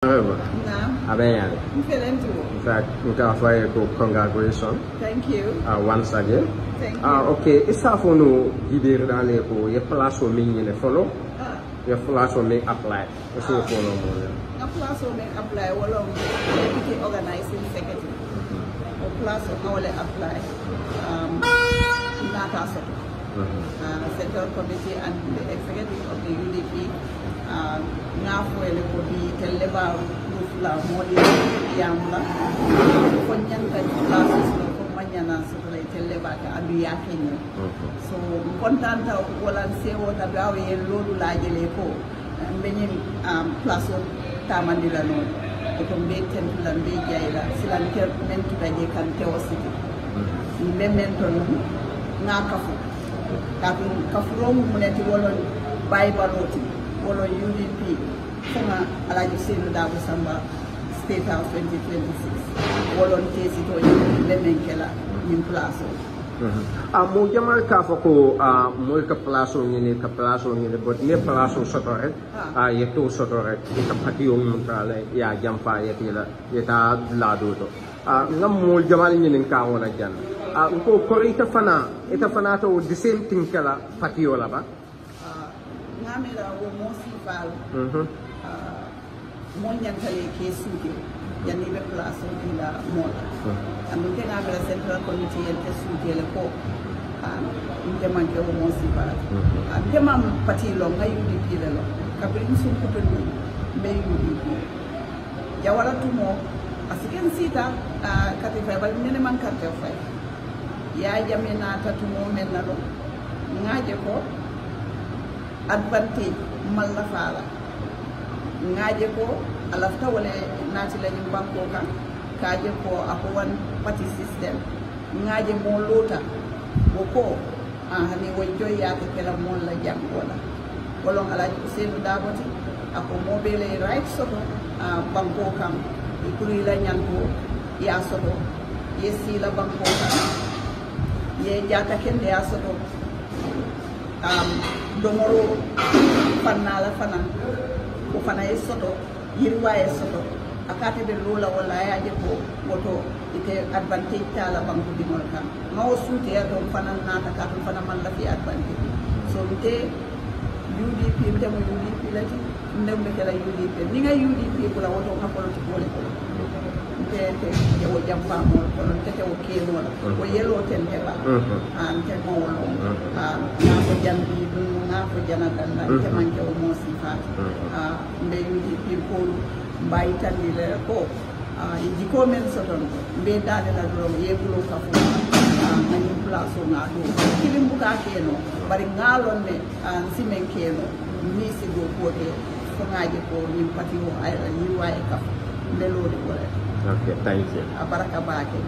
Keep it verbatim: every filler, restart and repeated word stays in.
Honorable. Naam. A be ñaale. N ka a fo a ye ko congratulations. Thank you. Ah, once again. Thank you. Ah, okay. I si a fo noo jibeeri daa le ko i ye palaasoo meŋ ñini foloo, i ye palaasoo meŋ apply. I si wo fo noo moo le. N ŋa palaasoo meŋ apply wo loŋ, deputy organizing secretary. Wo palaasoo n ŋa wo le apply. N naata a soto. Central committee and the executive of the U D P. N ŋa a fo i ye le ko bii itelu le be a ruufu la moolu ye yaamu la. Fo n ñanta ñiŋ palaasoo soto, fo n maŋ ñaŋ a soto la, itelu le be a ke aduŋ i ye a ke ñiŋ. So n kontanta wo la, n seewota baawo i ye n loo dulaa je le ko mbe ñiŋ palaasoo taamandi la noo le. Wo to mbe tentu la, mbe jaayi la silanteŋ meŋ tuta jee ka n tewo siti. Mbe meŋ to nuŋ, n ŋa a kafu. Kaatu kafuroo mu muŋ ne ti? Wo loŋ baayi baloo ti, wo loŋ U D P. Fo n ŋa Alaaji Useyinu Daabo Samba State House twenty twenty-six, wo loŋ teesitoo ye mbe meŋ ke la ñiŋ palaasoo. A moo jamaa le ka a fo ko a moolu ka palaasoo ñini, ka palaasoo ñini, but niŋ i ye palaasoo soto rek, a ye too soto rek, i ka patiyoo muŋ taa le, i ye a jamfaa, i ye taa i la, i ye taa dulaa doo to. A n ŋa moolu jamaa le ñininkaa wo la jaŋ. A n ko kori ite fanaa, ite fanaa te wo the same thing ke la patiyoo la ba? N ŋa a miira wo moo siifaa le. Moo ñanta le ke suutee janniŋ i be palaasoo dii la moo la. Aduŋ nte ŋa a miira central committee ye nte suutee le ko nte maŋ ke wo moo siifaa le. Nte maŋ patii loŋ, ŋa U D P le loŋ. Kabiriŋ n sunkutundi, mbe U D P. Jawara tumoo a si ke n siita kati fayi, bari nene maŋ karite fayi. Yaa jame naata tumoo meŋ na loŋ, ŋa a je ko advantage maŋ lafi a la. Ŋa a je ko a lafita wo le naati la ñiŋ bankoo kaŋ, ka a je ko a ko one party system. Ŋa a je moo loota wo ko, a hani wo joyi ye a ke ke la moolu la jankoo la. Wo loŋ Alaaji Useyinu Daabo ti, a ko moo bee le ye right soto bankoo kaŋ, i kulu i la ñantoo i ye a soto, i ye sii la bankoo kaŋ, i ye jaata kendeyaa soto. Domoroo fannaa la fanaŋ, wo fanaŋ ye soto, yiriwaa ye soto. A ka ate be loo la wo la, a ye a je ko wo to ite advantage taa la banku diŋolu kaŋ. Ŋa wo suutee a to, n fanaŋ naata kaatu n fanaŋ maŋ lafi advantage. So nte U D P, nte mu U D P le ti. N be ke la U D P, niŋ ŋa U D P bula wo to ŋa politikoo le kono. Nte nte wo jamfaa moo le kono, nte te wo keenoo la. Wo yeloo te nte bala. Nte maŋ wo loŋ. Ŋa a fo jaŋ bii duŋ, ŋa a fo jana danda, nte maŋ ke wo moo siifaa ti. Mbe U D P koolu, mbe a yitandi le ko i jikoo meŋ soto n to, mbe daa le la doroŋ, i ye i buloo kafu ŋa ñiŋ palaasoo ŋa a doo kiliŋ buka a keenoo. Bari ŋa a loŋ ne n si meŋ ke noo, niŋ i si dookuwo ke, fo ŋa a je ko ñiŋ patiyoo a ye la yiriwaa ye kafu. Mbe looriŋ wo le la. A baraka baake.